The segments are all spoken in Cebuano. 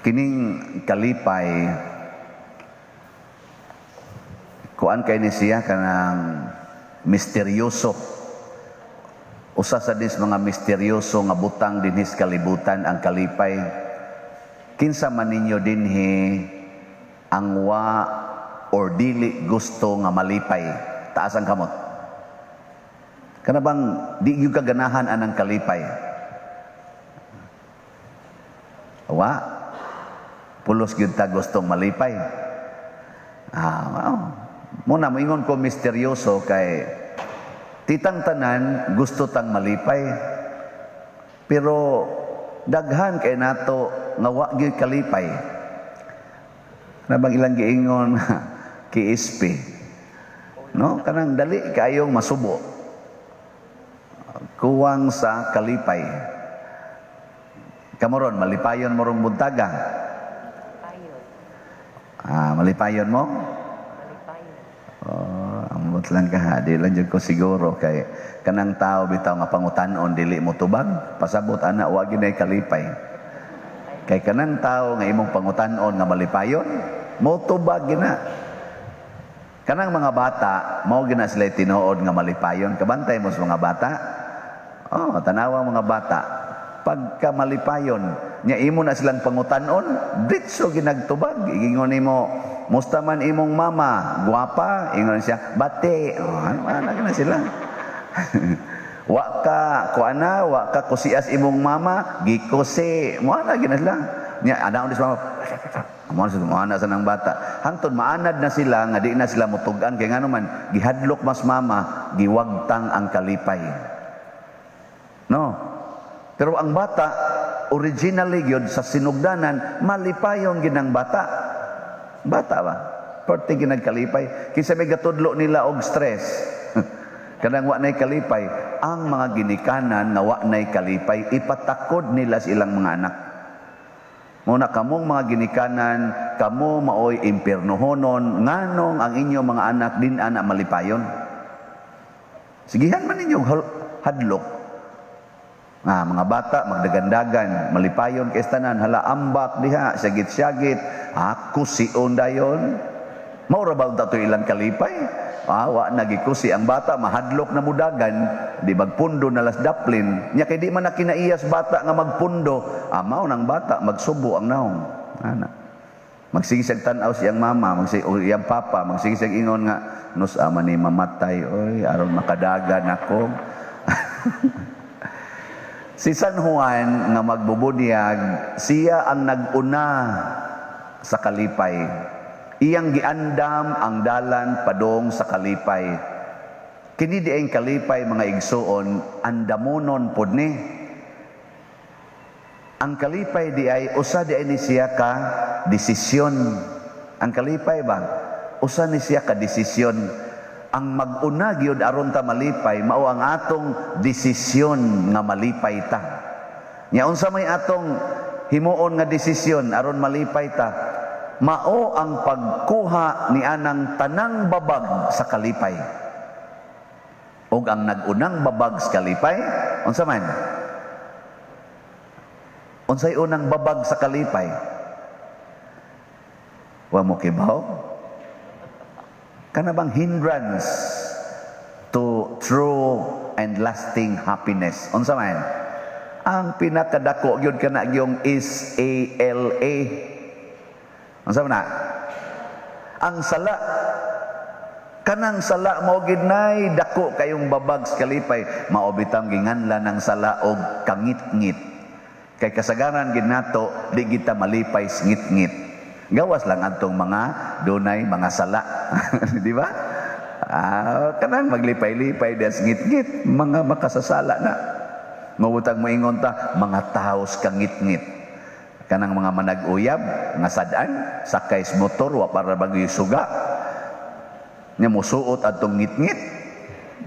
Kining kalipay, kuan kay ni siya, kanang misteryoso. Usa sa dis mga misteryoso nga butang dinhi sa kalibutan ang kalipay. Kinsa man ninyo dinhi ang wa or dili gusto nga malipay? Taas ang kamot. Kana bang di gyud ka ganahan anang kalipay? Wa. Pulos gyud ta gustong malipay. Ah, wow. Muna moingon ko misteryoso kay titang tanan gusto tang malipay. Pero daghan kay nato nga wa gyud kalipay. Na bang ilang giingon KSP. No, kanang dali kayong masubo. Kuwang sa kalipay. Kamo ron, malipayon mo rong buntaga? Malipayon. Ah, malipayon mo? Malipayon. Oh, ambot lang ka ha. Di lang jud ko siguro kay kanang tao bitaw nga pangutan-on dili mo tubag. Pasabot ana wa ginay kalipay. Kay kanang tao nga imong pangutan-on nga malipayon, mo tubag gina. Kanang mga bata, mao gina sila tinuod nga malipayon. Kabantay mo sa mga bata. Oh, tanawa mga bata. Pagka malipayon, nya imo na silang pangutan-on, diretso ginagtubag. Ingon nimo, "Musta man imong mama? Guwapa?" Ingon siya, "Bate." Oh, ano, ano na sila. Wa ka kuana, wa ka kusias imong mama, gikusi. Mo na gina sila. Nya ana sa mama. Mo na mo na sa nang bata. Hangtod maanad na sila nga di na sila mutug-an kay ngano man gihadlok mas mama, giwagtang ang kalipay. No. Pero ang bata originally gyud sa sinugdanan malipayon gid ang bata. Bata ba? Perti ginagkalipay. Kinsa may gatudlo nila og stress? Kanang wa nay kalipay, ang mga ginikanan nga wa nay kalipay ipatakod nila sa ilang mga anak. Muna kamong mga ginikanan, kamo maoy impiernohonon, nganong ang inyong mga anak din ana malipayon. Sigihan man ninyo hadlok. Nga mga bata magdagandagan, malipayon kay tanan, hala ambak diha, syagit-syagit, ako sion dayon. Mao ra ba to ilang kalipay? Ah, wa nagikusi ang bata, mahadlok na mudagan, di magpundo na las daplin. Nya kay di man na kinaiyas bata nga magpundo, ah, mao nang bata magsubo ang naong. Ana. Magsige siyang tan-aw siyang mama, magsige o iyang papa, magsige siyang ingon nga nus ama ni mamatay, oy, aron makadagan ako. Si San Juan nga magbubunyag, siya ang nag-una sa kalipay. Iyang giandam ang dalan padong sa kalipay. Kini di ang kalipay, mga igsuon, andamonon pod ni. Ang kalipay di ay usa di ay ni siya ka desisyon. Ang kalipay ba? Usa ni siya ka desisyon. Ang mag-una gyud aron ta malipay mao ang atong desisyon nga malipay ta. Nya unsa may atong himuon nga desisyon aron malipay ta? Mao ang pagkuha ni anang tanang babag sa kalipay. Ug ang nag-unang babag sa kalipay, unsa man? Unsay unang babag sa kalipay? Wa mo kibaw? Kana bang hindrance to true and lasting happiness? Unsa man? Ang pinakadako gyud kana yung SALA. Unsa man na? Ang sala. Kanang sala mao gid nay dako kayong babag sa kalipay. Mao bitang ginganlan ng sala og kangitngit. Kay kasagaran gid nato di kita malipay sa ngitngit. Gawas lang adtong mga dunay mga sala. Di ba? Ah, kanang maglipay-lipay des ngitngit, mga makasasala na. Mabutang moingon ta mga taos kangitngit. Kanang mga manag-uyab nga sad-an sakay sa motor wa para bagoy suga. Nya musuot adtong ngitngit.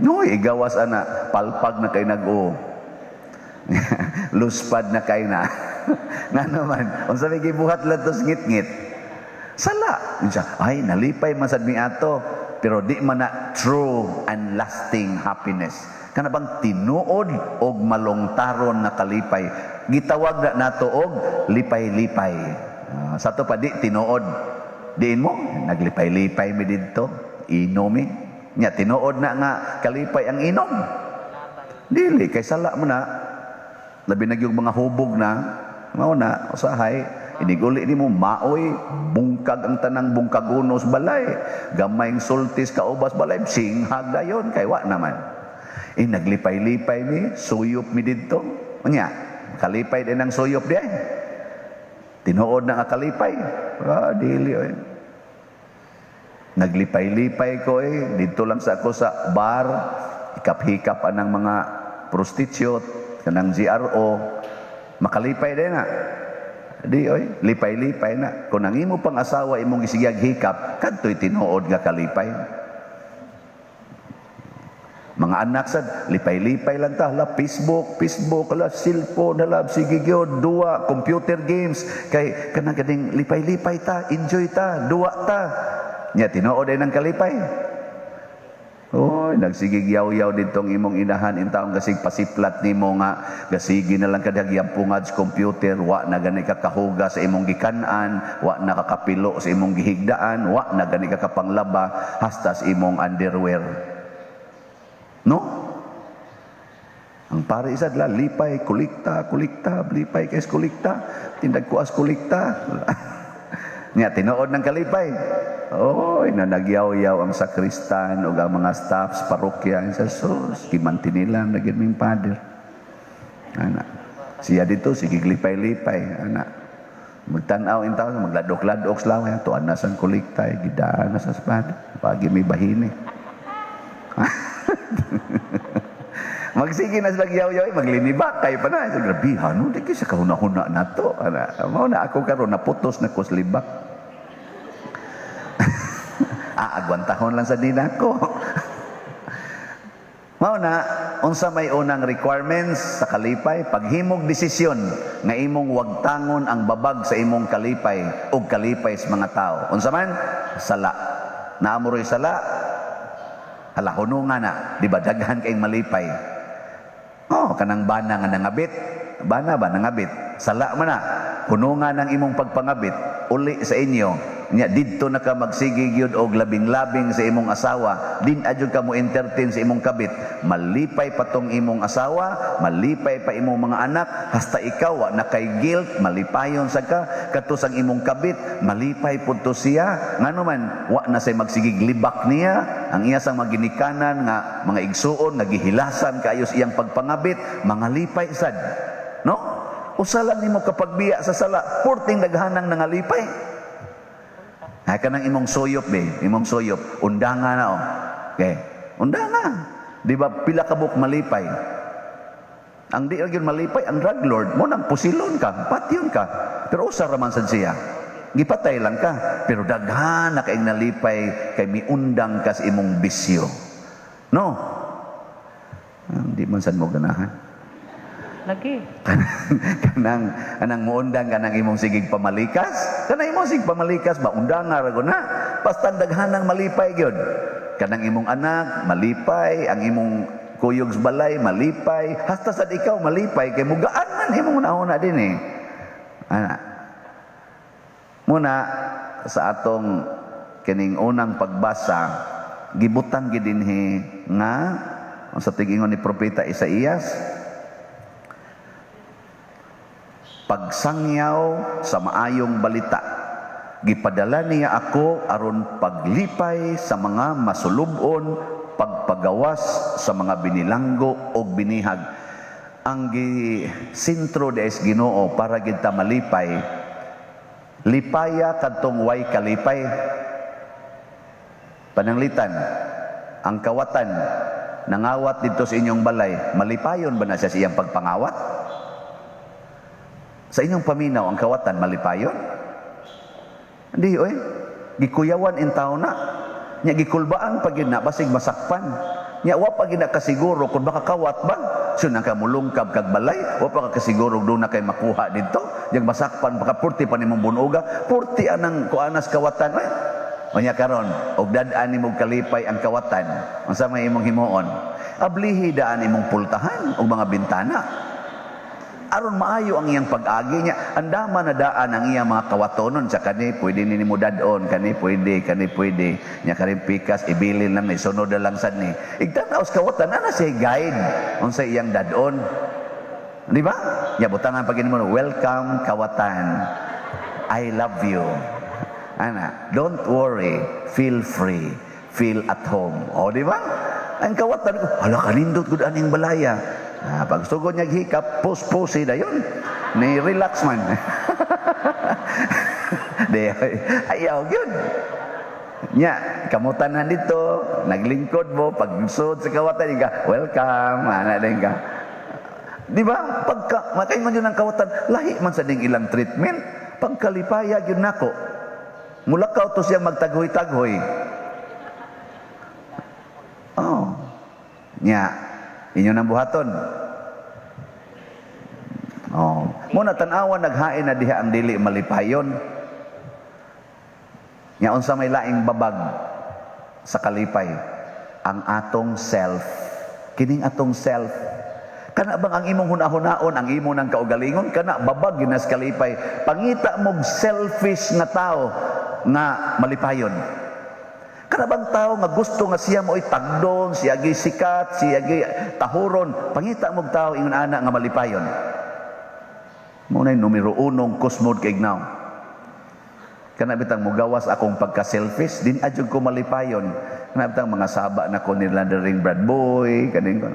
Noy, igawas ana, palpag na kay nag-o. Luspad na kay na. Nga naman, unsa may gibuhat lang tos ngitngit? Sala. Unsa, ay nalipay man sad mi ato, pero di man na true and lasting happiness. Kana bang tinuod og malungtaron nga kalipay. Gitawag na nato og lipay-lipay. Sa to pa di tinuod. Diin mo naglipay-lipay mi didto, inomi. Nya tinuod na nga kalipay ang inom? Dili, kay sala mo na. Labi na yung mga hubog na, mao na, usahay, iniguli nimo maoy, bungkag ang tanang bungkagunos balay, gamayng sultis kaubas balay, singhag dayon, kay wa naman. Eh, naglipay-lipay mi, suyop mi didto. Unya, kalipay din ang suyop di ay. Tinuod na nga kalipay. Ah, dili oy. Naglipay-lipay ko eh. Dito lang sa ako sa bar, hikap-hikap anang mga prostitute, kanang GRO, makalipay din na. Di oy, lipay-lipay na. Kung ang imo pang asawa imong gisigag hikap, kadto'y tinuod nga kalipay. Mga anak sad, lipay-lipay lang ta, hala Facebook, Facebook, hala cellphone, hala sige gyud, duwa, computer games, kay kanang kaning lipay-lipay ta, enjoy ta, duwa ta. Nya tinuod ay ng kalipay. Oy, nagsigig yaw-yaw ditong imong inahan intawong gasig pasiplat nimo nga gasigi na lang kadag yampungad sa computer, wa na gani ka kahuga sa imong gikan-an, wa na ka kapilo sa imong gihigdaan, wa na gani ka kapanglaba hasta sa imong underwear. No? Ang pare isa la lipay, kulikta, kulikta, lipay kay kulikta, tindag kuas kulikta. Nya tinuod ng kalipay. Oy, na nagyaw-yaw ang sakristan ug ang mga staffs parokya sa sus, gimantinilan na gyud ming father. Ana. Siya dito sige lipay-lipay, ana. Magtan-aw in taon, magladok-ladok sila, tuan na sang kulikta, gidaan na sa father. Pagi may bahini. Magsige na sila yaw-yaw, maglinibak kayo pa na. Sa grabe, ano, di kayo sa kahuna-huna na to. Ana, mao na ako karon naputos na ko sa libak. Ah, agwantahon lang sa dina ko. Mao na, unsa may unang requirements sa kalipay, paghimog desisyon nga imong wagtangon ang babag sa imong kalipay ug kalipay sa mga tao. Unsa man? Sala. Naamuroy sala, hala hununga na, di ba daghan kayong malipay. Oh, kanang bana nga nangabit, bana ba nangabit? Sala man na. Hununga ng imong pagpangabit, uli sa inyo. Nya didto na ka magsige gyud og labing-labing sa imong asawa, din adyo ka mo entertain sa imong kabit. Malipay pa tong imong asawa, malipay pa imong mga anak, hasta ikaw wa na kay guilt, malipayon sa ka kadto sang imong kabit, malipay pud to siya. Ngano man wa na say magsigig libak niya, ang iya sang maginikanan nga mga igsuon nga gihilasan kaayo sa iyang pagpangabit, mga lipay sad. No? Usa lang nimo kapagbiya sa sala, purting daghanang nangalipay. Ay kanang imong suyop be, imong suyop, undanga na oh. Okay. Undanga. Di ba pila ka buok malipay? Ang di ra gyud malipay ang drug lord, mo nang pusilon ka, patyon ka. Pero usa ra man sad siya. Gipatay lang ka, pero daghan na kaing nalipay kay miundang ka sa imong bisyo. No? Hindi man sad mo ganahan. Lagi. Kanang anang muundang kanang imong sigig pamalikas, kanang imong sigig pamalikas ba undang ra na, basta daghanang malipay gyud. Kanang imong anak malipay, ang imong kuyog sa balay malipay, hasta sad ikaw malipay kay mugaan man imong una din eh. Ana muna sa atong kining unang pagbasa, gibutang gid dinhi nga sa tig-ingon ni propeta Isaías, pagsangyaw sa maayong balita. Gipadala niya ako aron paglipay sa mga masulubon, pagpagawas sa mga binilanggo og binihag. Ang sentro des Ginoo para gid ta malipay, lipaya kadtong way kalipay. Pananglitan, ang kawatan nangawat didto sa inyong balay, malipayon ba na siya sa iyang pagpangawat? Sa inyong paminaw, ang kawatan, malipayon? Hindi, oy. Gikuyawan in tao na. Nya gikulbaan pa gyud na, basig masakpan. Nya wa pa gyud na kasiguro kung baka kawat ba. So nang kamulungkab kag balay, wa pa ka kasiguro doon na kay makuha didto. Yang masakpan baka purti pa nimong bunuga, purti anang kuanas kawatan. Eh. Unya karon, og dad-an nimo kalipay ang kawatan, unsa may imong himuon? Ablihi daan imong pultahan og mga bintana. Aron maayo ang iyang pag-agi niya. Andama na daan ang iyang mga kawatonon sa kani pwede ni mo dadon, kani pwede, kani pwede. Nya karing pikas ibilin lang ni, sunod na lang sad ni. Igtan-aw sa kawatan ana siya guide unsa iyang dadon. Di ba? Nya butangan pag mo, "Welcome, kawatan. I love you." Ana, "Don't worry, feel free, feel at home." O, di ba? Ang kawatan ko, hala, kanindot ko aning balaya. Ah, pag sugod niya hikap, pus-pusi dayon. Ni relax man. Di, ayaw yun. Nya, kamutan na dito, naglingkod mo, pag sud sa kawatan, ka, "Welcome," ana din ka. Di ba? Pagka, makaingon yun ang kawatan, lahi man sa ding ilang treatment. Pagkalipaya yun nako. Mulakaw to siyang magtaghoy-taghoy. Oh. Nya, inyo nang buhaton. Oh. Muna tan-awa, naghain na diha ang dili malipayon. Nya unsa may laing babag sa kalipay? Ang atong self. Kining atong self. Kana bang ang imong hunahunaon, ang imo ng kaugalingon, kana babag ginas kalipay. Pangita mog selfish nga tao nga malipayon. Kana bang tao nga gusto nga siya mo'y tagdon, siya gi sikat, siya gi tahuron, pangita mog tao ingon ana nga malipayon. Mao na numero unong kusmod kay ignaw. Kana bitang mugawas akong pagka-selfish, din adyo ko malipayon. Kana bitang mga saba na ko nila ring Brad Boy, kaning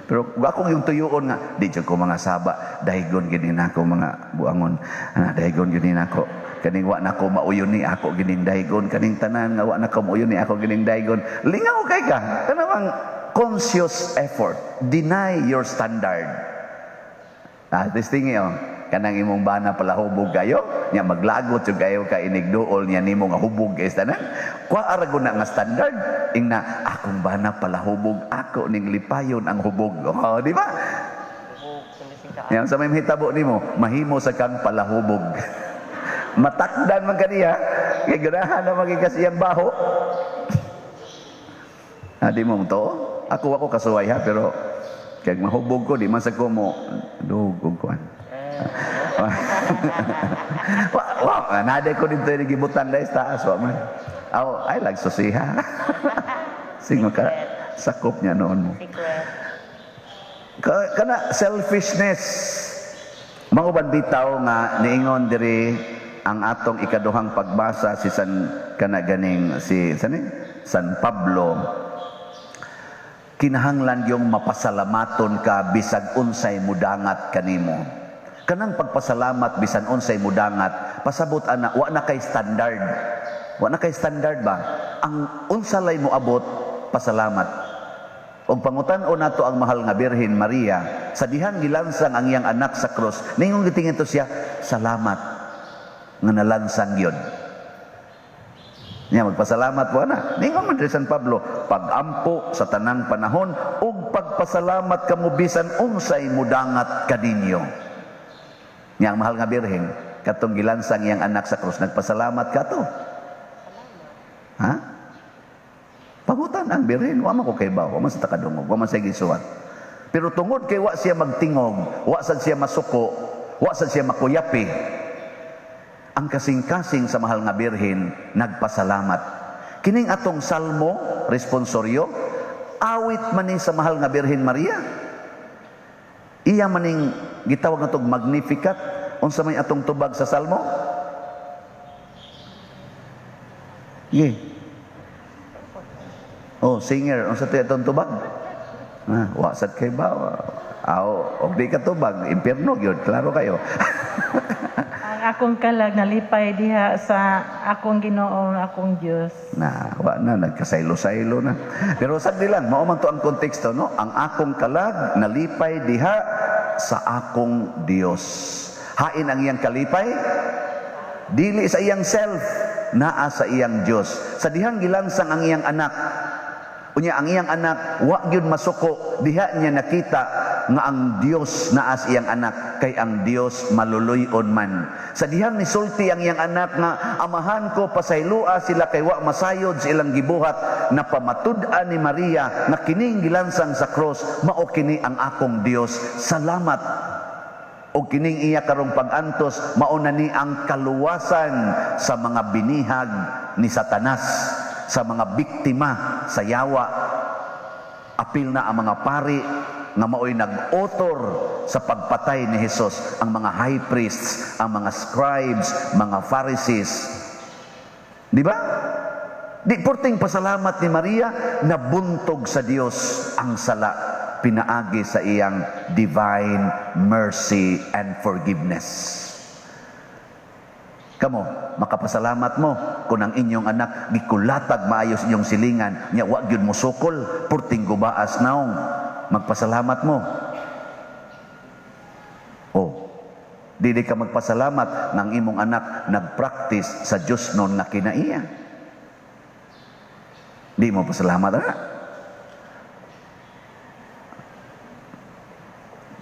pero akong yung tuyuon nga di jud ko mga saba, dahigon gini nako mga buangon. Ana, dahigon gini nako. Kaning wa nako mauyon ni ako gining dahigon, kaning tanan nga wa nako mauyon ni ako gining dahigon. Lingaw kay ka. Kanang conscious effort. Deny your standard. Ah, testing oh. Kanang imong bana pala hubog kayo, nya maglagot jud kayo ka inigduol niya nimo nga hubog kay tanan. Kwa ara na nga standard, ingna akong bana pala hubog, ako ning lipayon ang hubog. Oh, di ba? Yan sa may mahitabo nimo, mahimo sa kang palahubog. Matakdan man kaniya, kay ganahan na magikas iyang baho. Ah, di mo to? Ako ako kasuway ha, pero kay mahubog ko, di man sa ko mo dugog kuan. Wa wa nade ko dito ni gibutan dahil sa taas wa man. Aw, ay lag susiha. Sige ka sakop niya noon mo. Secret. Kana selfishness. Mga uban bitaw nga niingon diri ang atong ikaduhang pagbasa, si San kana ganing si san ni? San Pablo, kinahanglan yung mapasalamaton ka bisag unsay mudangat kanimo. Kanang pagpasalamat bisan unsay mudangat, pasabot ana wa na kay standard. Wa na kay standard ba? Ang unsa lay mo abot, pasalamat. Og pangutan-on nato ang mahal nga Birhen Maria, sa dihang gilansang ang iyang anak sa krus, ningon gitingin to siya, "Salamat nga nalansang yun." Niya magpasalamat po ana. Ningon man diri San Pablo, "Pagampo sa tanang panahon ug pagpasalamat kamo bisan unsay mudangat kaninyo." Niya ang mahal nga Birhen, katong gilansang iyang anak sa krus, nagpasalamat ka to. Ha? Pangutan ang Birhen, wa man ko kay wa man sa takadungog, wa man sa gisuwat. Pero tungod kay wa siya magtingog, wa sad siya masuko, wa sad siya makuyapi, ang kasing-kasing sa mahal nga Birhen nagpasalamat. Kining atong salmo, responsoryo, awit man ni sa mahal nga Birhen Maria. Iya maning gitawag natog Magnificat. Unsa may atong tubag sa salmo? Ye. Oh, singer, unsa tay atong tubag? Ah, wa sad kay ba? Aw, og di ka tubag, impierno gyud, klaro kayo. Ang akong kalag nalipay diha sa akong Ginoo, akong Dios. Na, wa na, nagkasaylo-saylo na. Pero sagdi lang, mao man to ang konteksto, no? Ang akong kalag nalipay diha sa akong Dios. Hain ang iyang kalipay? Dili sa iyang self, naa sa iyang Dios. Sa dihang gilansang ang iyang anak, unya ang iyang anak wa gyud masuko, diha niya nakita nga ang Dios naa sa iyang anak, kay ang Dios maluluy-on man. Sa dihang nisulti ang iyang anak nga, "Amahan ko, pasaylua sila kay wa masayod sa ilang gibuhat," na pamatud-an ni Maria nga kining gilansang sa cross mao kini ang akong Dios. Salamat. O kining iya karong pag-antos, mao na ni ang kaluwasan sa mga binihag ni Satanas, sa mga biktima sa yawa. Apil na ang mga pari nga maoy nag-author sa pagpatay ni Jesus, ang mga high priests, ang mga scribes, mga Pharisees. Di ba? Di porting pasalamat ni Maria, nabuntog sa Dios ang sala pinaagi sa iyang divine mercy and forgiveness. Kamo, makapasalamat mo kung ang inyong anak gikulatag maayos inyong silingan, nya wa gyud mo sukol, porting gubaas naong. Magpasalamat mo. Oh, dili ka magpasalamat ng imong anak nagpractice sa Diyos nun nga kinaiya. Di mo pasalamat na.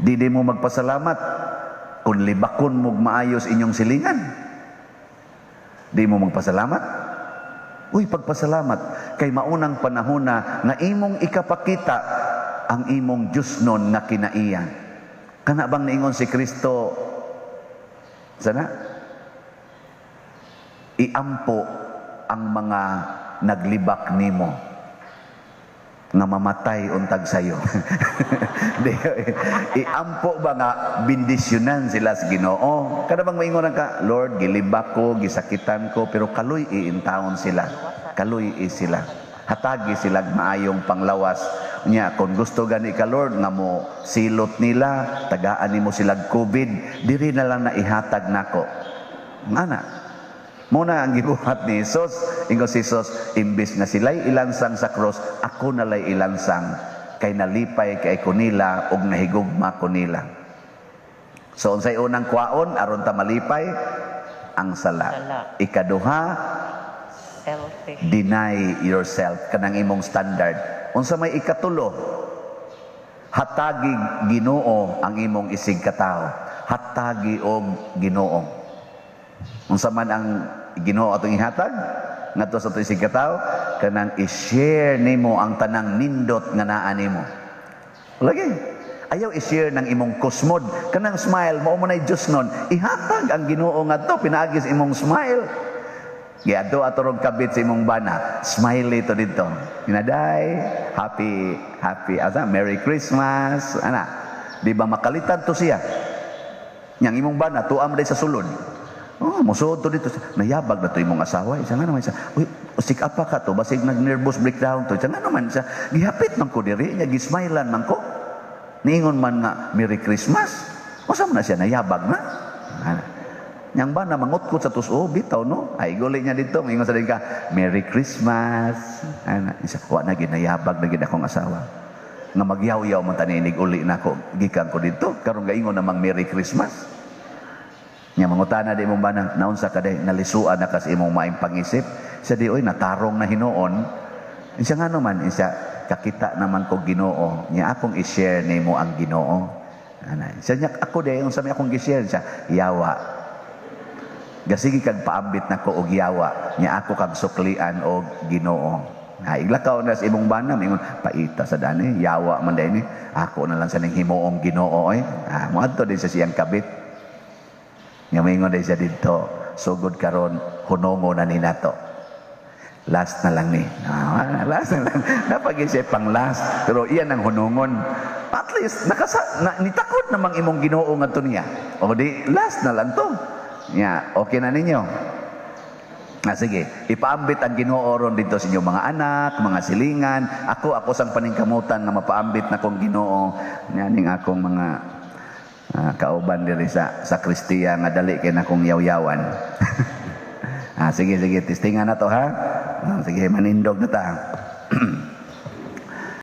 Di mo magpasalamat kung libakon mo maayos inyong silingan. Di mo magpasalamat? Uy, pagpasalamat kay maunang panahon na nga imong ikapakita ang imong Diyos nun nga kinaiya. Kana bang niingon si Kristo sana? Iampo ang mga naglibak nimo nga mamatay untag sayo. Di, iampo ba nga bendisyonan sila sa Ginoo? Kada bang maingon ka, "Lord, gilibak ko, gisakitan ko, pero kaloy iintawon sila. Kaloy i sila. Hatagi sila maayong panglawas." Nya kung gusto gani ka, Lord, nga mo silot nila, tagaan nimo sila COVID, diri na lang na ihatag nako. Ngana. Muna ang gibuhat ni Jesus, ingon si Jesus, imbis nga sila'y ilansang sa cross, ako nalay ilansang, kay nalipay kay ko nila ug nahigugma ko nila. So unsay unang kwaon aron ta malipay? Ang sala. Sala. Ikaduha, Selfish. Deny yourself, kanang imong standard. Unsa may ikatulo? Hatagi Ginoo ang imong isig katawo. Hatagi og Ginoo. Unsa man ang Ginoo atong ihatag ngadto sa atong isig katawo, kanang i-share nimo ang tanang nindot nga naa nimo. Lagi. Ayaw i-share ng imong kusmod. Kanang smile, mao mo na'y Diyos nun. Ihatag ang Ginoo ngadto pinaagi sa imong smile. Giadto ato rong kabit sa imong bana. Smiley to dito. Ginaday, happy, happy, asa, Merry Christmas. Ana, di ba makalitan to siya? Yang imong bana, tuam day sa sulod. Oh, musuod to dito. Nayabag na to imong asawa. Isa nga naman siya. "Uy, usik apa ka to? Basig nag-nervous breakdown to." Isa nga naman siya. "Gihapit man ko diri. Nya, gismailan man ko. Niingon man nga, Merry Christmas. Unsa man na siya, nayabag na?" Ana. Yang ba na mangutkot sa tuso, bitaw no? Ay, guli niya dito. Ingon sa din ka, "Merry Christmas." Ana, isa, "Wa na ginayabag na gid akong asawa. Nga magyaw-yaw man taninig uli na ako. Gikan ko dito. Karon gaingon namang Merry Christmas." Nya mangutana di imong bana, "Naunsa ka day, nalisuan na ka sa imong maing pangisip?" Siya di, "Oy, natarong na hinuon." Siya nga naman, siya, "Kakita naman ko Ginoo. Nya akong i-share nimo ang Ginoo." Ana, siya niya, "Ako day, unsa may akong gi-share?" Siya, "Yawa. Gasigi kag paambit nako og yawa, nya ako kag suklian og Ginoo." Ha, iglakaw na sa imong bana, mingon, "Paita sa dani, yawa man day ni. Ako na lang sa ning himuong Ginoo oy." Ha, moadto din sa siyang kabit. Nga mingon din siya dito, "Sugod karon hunongo na ni nato. Last na lang ni." Ah, last na lang. Napagin siya pang last. Pero iyan ang hunungon. At least, nitakot namang imong Ginoo ngadto niya. O di, last na lang to. Ya, okay na ninyo. Ah, sige, ipaambit ang Ginoo ron dito sa inyong mga anak, mga silingan. Ako, ako sang paningkamutan nga mapaambit na kong Ginoo. Ning akong mga kauban diri sa sakristiya nga dali kay na kong yaw-yawan. Sige, sige, testingan na to ha. Sige, manindog na ta.